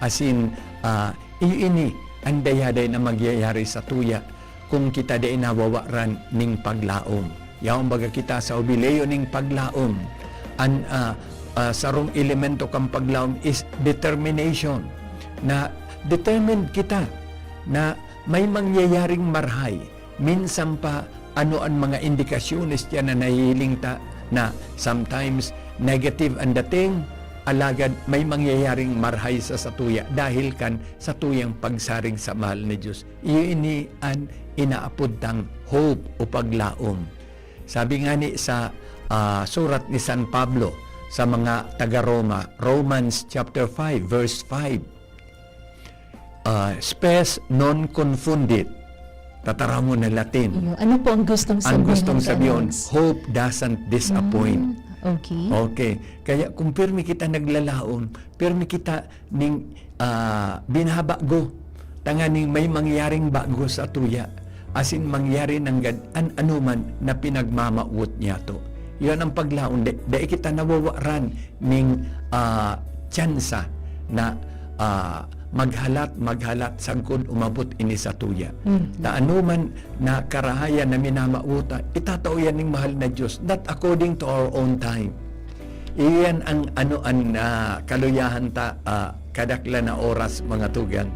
asin, ah, iyo ini an dayaday na magyayari satuya kung kita dai nawawaran ning paglaom. Yaon baga kita sa hubileo ning paglaom. An, ah, ah, sarong elemento kan paglaom is determination. Na determined kita na may mangyayaring marahay. Minsan pa, ano an mga indikasyones diyan na nahihiling ta na sometimes negative an dating, alagad may mangyayaring marahay sa satuya dahil kan satuyang pagsarig sa mahal na Dios. Iyo ini an inaapod tang hope o paglaom. Sabi ngani sa, ah, surat ni San Pablo sa mga taga-Roma, Romans chapter five, verse five, ah, "Spes non confundit." Tataramon na Latin. Iyo. Ano po ang gustong Ang sabihin gustong sabihin, ganon? "Hope doesn't disappoint." Mm, okay. Okay. Kaya kung pirmi kita naglalaom, pirmi kita ning, ah, binabago, tanganing may mangyaring bago sa tuya, asin mangyari nanggad an anoman na pinagmamawot niyato. Iyan ang paglaom, da-, dai kita nawawaran ning, ah, tsansa na, ah, maghalat, maghalat sagkod umabot ini sa tuya. Mhm. Ta anoman na karahayan na minamawot ta, itatao yan ning mahal na Dios, not according to our own time. Iyan ang ano, an, ah, kaluyahan ta, ah, kadaklan na oras, mga tugang.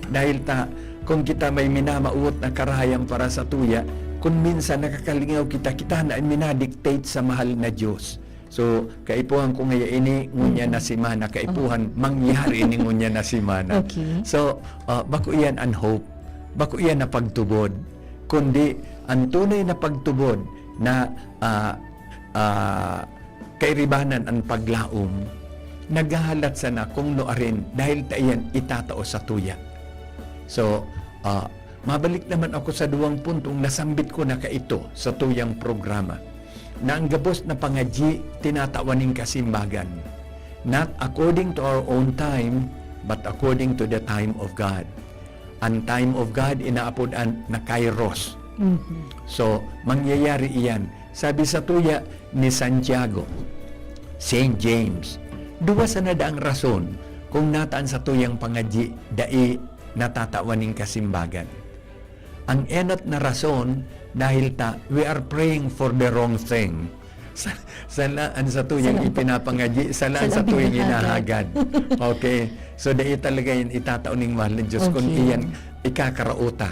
Dahil ta, kung kita may minamawot na karahayan para sa tuya, kun minsan nakakalingaw kita, kita na an minadictate sa mahal na Dios. So, kaipuhan ko ngaya ini, ngunyan na Mm. semana, kaipuhan, Oh. mangyari ini ngunyan na semana. Okay. So, ah, bako iyan an hope. Bako iyan na pagtubod. Kundi, ang tunay na pagtubod na, ah, ah, kairibanan an paglaom, naghahalat sana kung nuarin dahil ta iyan itatao sa tuya. So, ah, mabalik naman ako sa duwang puntong nasambit ko na kaito sa tuyang programa, na ang gabos na pangadyi tinatawan nin kasimbagan, not according to our own time, but according to the time of God. An time of God, inaapod an na kairos. Mhm. So, mangyayari iyan. Sabi sa tuya ni Santiago, Saint James, duwa sana daang rason kung nataan sa tuyang pangadyi dai natatawan nin kasimbagan. Ang enot na rason, dahil ta, we are praying for the wrong thing. Sa, sala an satuyang Sala. ipinapangadyi, sala an Sala satuyang binahagad. hinahagad. Okay? So, dai talaga yan itatao ning mahal na Diyos kung Okay. iyan ikakaraota.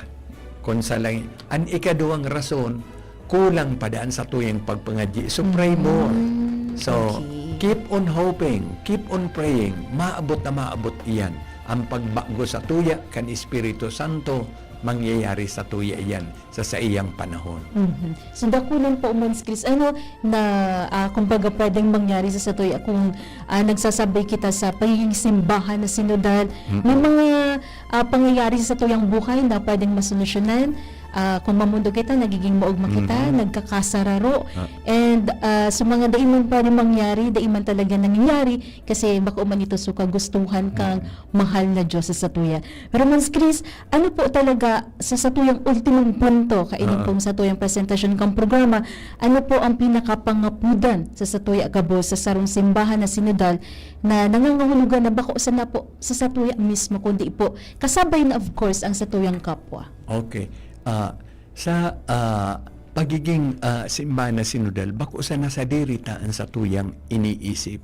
Kun sa lang, an ikaduwang rason, kulang pa daan sa tuyang pagpangadyi. So, pray more. Mm, So, okay. keep on hoping, keep on praying. Maabot na maabot iyan. Ang pagbago sa tuya kan Espiritu Santo, mangyayari sa tuya iyan sa saiyang panahon. Mhm. So, dakulang pa, Mons Chris, ano, na, ah, kumbaga, pwedeng mangyari sa satuya kung, ah, nagsasabay kita sa pagiging simbahan na sinodal. May Mm-mm. mga, ah, pangyayari sa satuyang buhay na pwedeng masolusyonan. Ah, kung mamundo kita, nagiging maugma kita, Mhm. nagkakasararo. Ah. And, ah, sa mga dai man pwedeng mangyari, dai man talaga nangyayari, kasi bako man ito sa kagustuhan kang Mm. mahal na Diyos sa satuya. Pero, Mons Chris, ano po talaga sa satuyang ultimong punto, kaini Oo. pong satuyang presentasyon kang programa, ano po ang pinakapangapudan sa satuya gabos sa sarong simbahan na sinodal na nangangahulugan na bako sana po sa satuya mismo, kundi po kasabay na, of course, ang satuyang kapwa? Okay. Ah, sa, ah, pagiging, ah, simbahan na sinodal, bako sana sadiri ta an satuyang iniisip,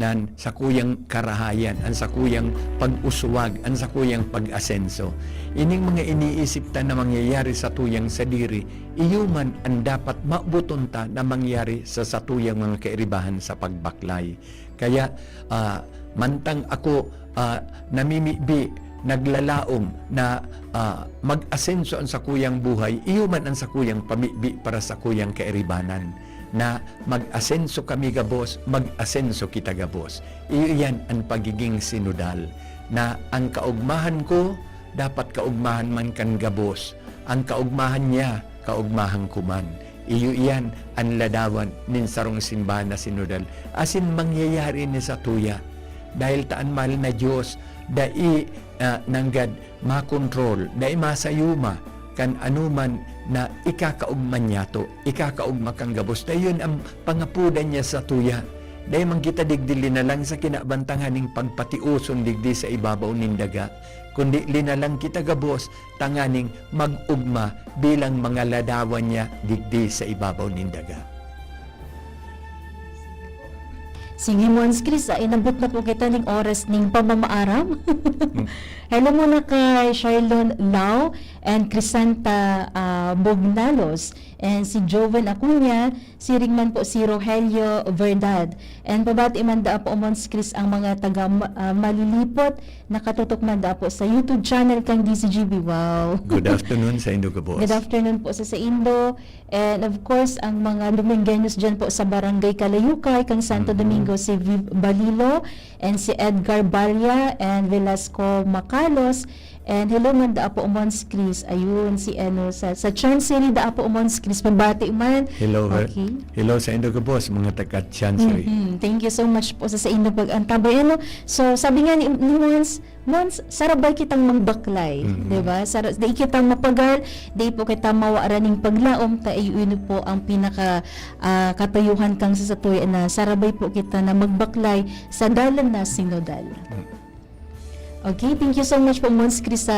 nan sakuyang karahayan, an sakuyang pag-uswag, an sakuyang pag-asenso. Ining mga iniisip ta na mangyayari satuyang sadiri, iyo man an dapat maoboton ta na mangyari sa satuyang mga kairibahan sa pagbaklay. Kaya, ah, mantang ako, ah, namimibi, naglalaom na, ah, mag-asenso an sakuyang buhay, iyo man an sakuyang pamibi para sa sakuyang kairibanan, na mag-asenso kami gabos, mag-asenso kita gabos. Iyo iyan an pagiging sinodal, na ang kaugmahan ko dapat kaugmahan man kan gabos, ang kaugmahan niya, kaugmahan ko man. Iyo iyan an ladawan nin sarong simbahan na sinodal, asin mangyayari ini satuya. Dahil ta an mahal na Dios, dai, ah, nanggad makontrol, dai masayuma kan anoman na ikakaogma niyato, ikakaogma kan gabos. Dayon ang pangapodan niya satuya. Dai man kita digdi linalang sa kinaban tanganing pagpatioson digdi sa ibabaw nin daga, kundi linalang kita gabos tanganing mag-ogma bilang mga ladawan niya digdi sa ibabaw nin daga. Sige, Mons Chris, ah, inabot na po kita ning oras ning pamamaaram. Hmm. Hello muna kay Shylon Lau and Crisanta, ah, Bognalos, and si Joven Acuña, siring man po si Rogelio Verdad. And pabati man daa po, Mons Chris, ang mga taga Ma-, ah, Malilipot, nakatutok man daa po sa YouTube channel kan D Z G B. Wow. Good afternoon saindo gabos. Good afternoon po sa saindo. And of course, ang mga Domingueños dyan po sa Barangay Kalayukay, kang Santo Mhm. Domingo, si Viv Balilo, and si Edgar Balia, and Velasco Macalos. And hello man daa po, Mons Chris. Ayun, si ano, sa, sa Chancery daa po, Mons Chris. Pabati man. Hello, Ver-, Okay. hello saindo gabos, mga taga Chancery. Mhm. Thank you so much po sa, sa inyong pag-antabay. Ano, so, sabi nga ni, ni Mons, Mons, sarabay kitang magbaklay, Mhm. di ba? Sara-, di kita mapagal, di po kita mawaran ning paglaom, ta iyo ini po ang pinaka, ah, katuyuhan kang sa satuya na sarabay po kita na magbaklay sa dalan na sinodal. Mm. Okay, thank you so much po, Mons Chris, sa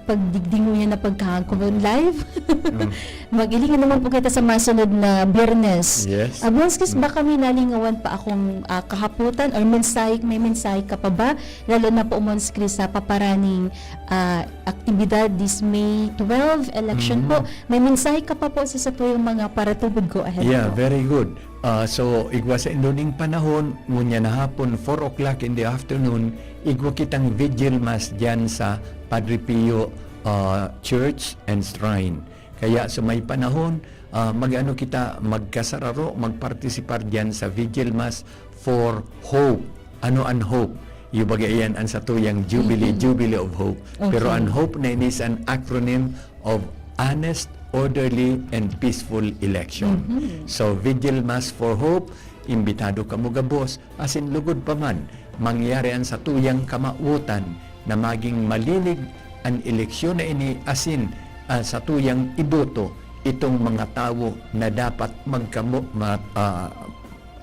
pagdigdi ngunyan na pagkakagkon live. Mm. Mag-ilingan naman po kita sa masunod na Biyernes. Yes. Ah, Mons Chris, Mm. baka may nalingawan pa akong, ah, kahapotan or mensahe, may mensahe ka pa ba? Lalo na po, Mons Chris, sa paparaning, ah, aktibidad this May twelve election Mhm. po. May mensahe ka pa po sa satuyang mga paratubod, go ahead Yeah, po. very good. Ah, so, igwa saindo ning panahon, ngunyan na hapon, four o'clock in the afternoon, igwa kitang vigil mass diyan sa Padre Pio, ah, Church and Shrine. Kaya sa may panahon, ah, mag-ano kita, magkasararo, magpartisipar diyan sa vigil mass for hope. Ano an hope? Iyo baga iyan an satuyang Jubilee, Mhm. Jubilee of Hope. Pero Okay. an hope na ini is an acronym of honest, orderly, and peaceful election. Mhm. So, Vigil Mass for Hope, imbitado kamo gabos, asin lugod pa man, mangyari an satuyang kamawotan na maging malinig an eleksyon na ini, asin an satuyang iboto itong mga tawo na dapat magkamo-, ma-, ah,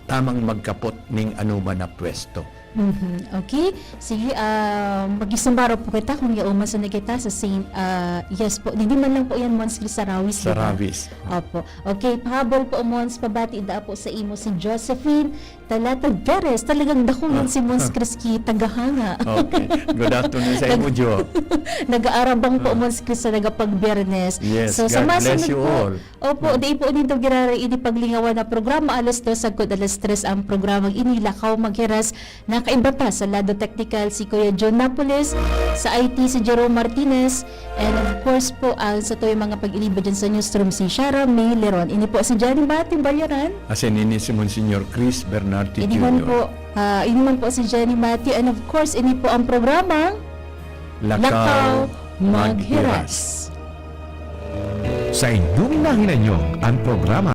tamang magkapot ning anoman na pwesto. Mhm. Okay. Sige, ah, mag-isumaro po kita kung yauman sa na kita sa Saint, ah, yes po. Hindi man lang po yan, Mons Chris, sa Rawis, di ba? Sa Rawis. Opo. Okay, pahabol po, Mons, pabati da po sa imo si Josephine Talatag Perez. Talagang dakulan Ah. si Mons Chris ki tagahanga. Okay. Good afternoon sa imo, Nag-, Jo. Nag-aarabang po, Ah. Mons Chris, sa nagapag-Biyernes. Yes, So, sa God bless masunod you po, all. Opo, Mm. di po nindo giraray ini paglingawan na programa. Alas dos sagkod alas tres ang programang ini, Lakaw Maghiras. Nakaiba ta sa lado teknikal si Kuya John Napoles, sa I T si Jerome Martinez, and of course po, ang sa tuwing mga pag-iliba dyan sa newsroom, si Shara May Leron. Ini po si Johnny Matthew Bayaran. Asin ini si Monsignor Chris Bernardi Ini man Junior. po, ah, ini man po si Johnny Matthew. And of course, ini po ang programang Lakaw Lakaw Maghiras. Maghiras. Sa inyong nahinanyog ang programa